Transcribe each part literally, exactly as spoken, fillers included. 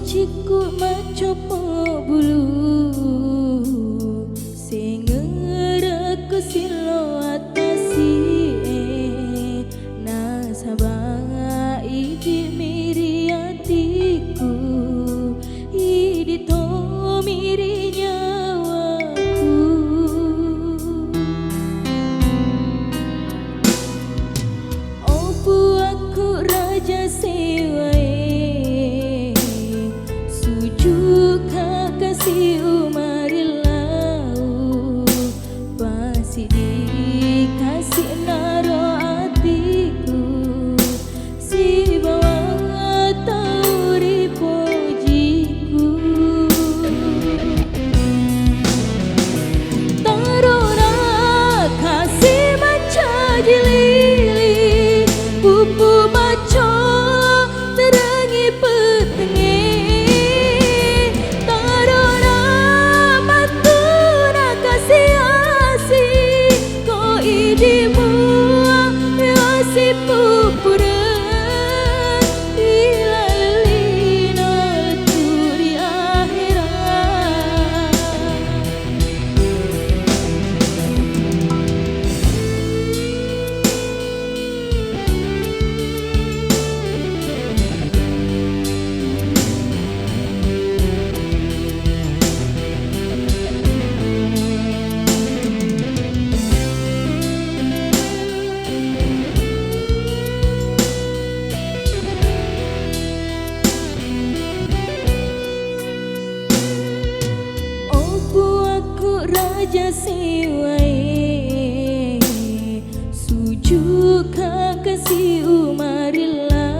Cikku maccopo bulu, sengerekko sillo attasi'e, nasaba idi miri atiku, idi tomi ri nyawaku. O puakku raja sewae, sujuka kasi umarillau, pasidi kasi naro atiku, sibawa tau ripojiku. Tarona kasi mancaji lili, pupu macco terengi petenge. Tarona mattuna kasi-asi, ko idi mua asi pupureng, ilaleng lino lettu ri ahera. O puakku raja sewae, sujuka kasi umarillau,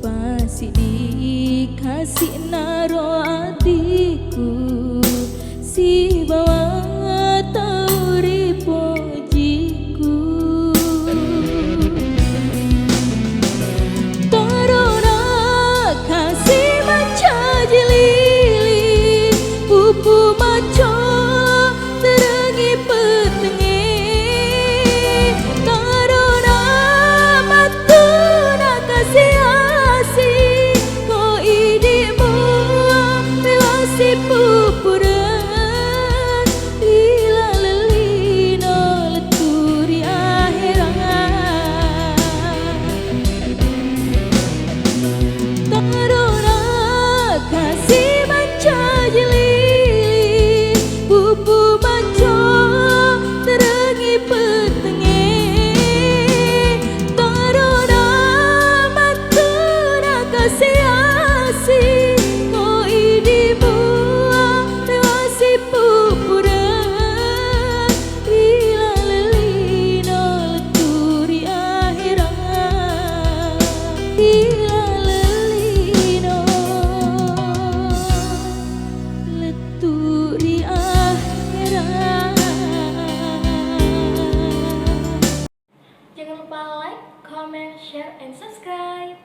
pasidi kasi naro atiku, sibawa tau ripojiku. Tarona kasi mancaji lili, pupu macco terengi petenge. Tarona mattuna kasi-asi, ko idi mua asi pupureng, ilaleng lino lettu ri ahera. Tarona kasi mancaji lili, pupu macco terengi petenge. Tarona mattuna kasi-asi, ko idi mua asi pupureng, ilaleng lino lettu ri ahera, ilaleng lino lettu ri ahera. Jangan lupa like, comment, share, and subscribe.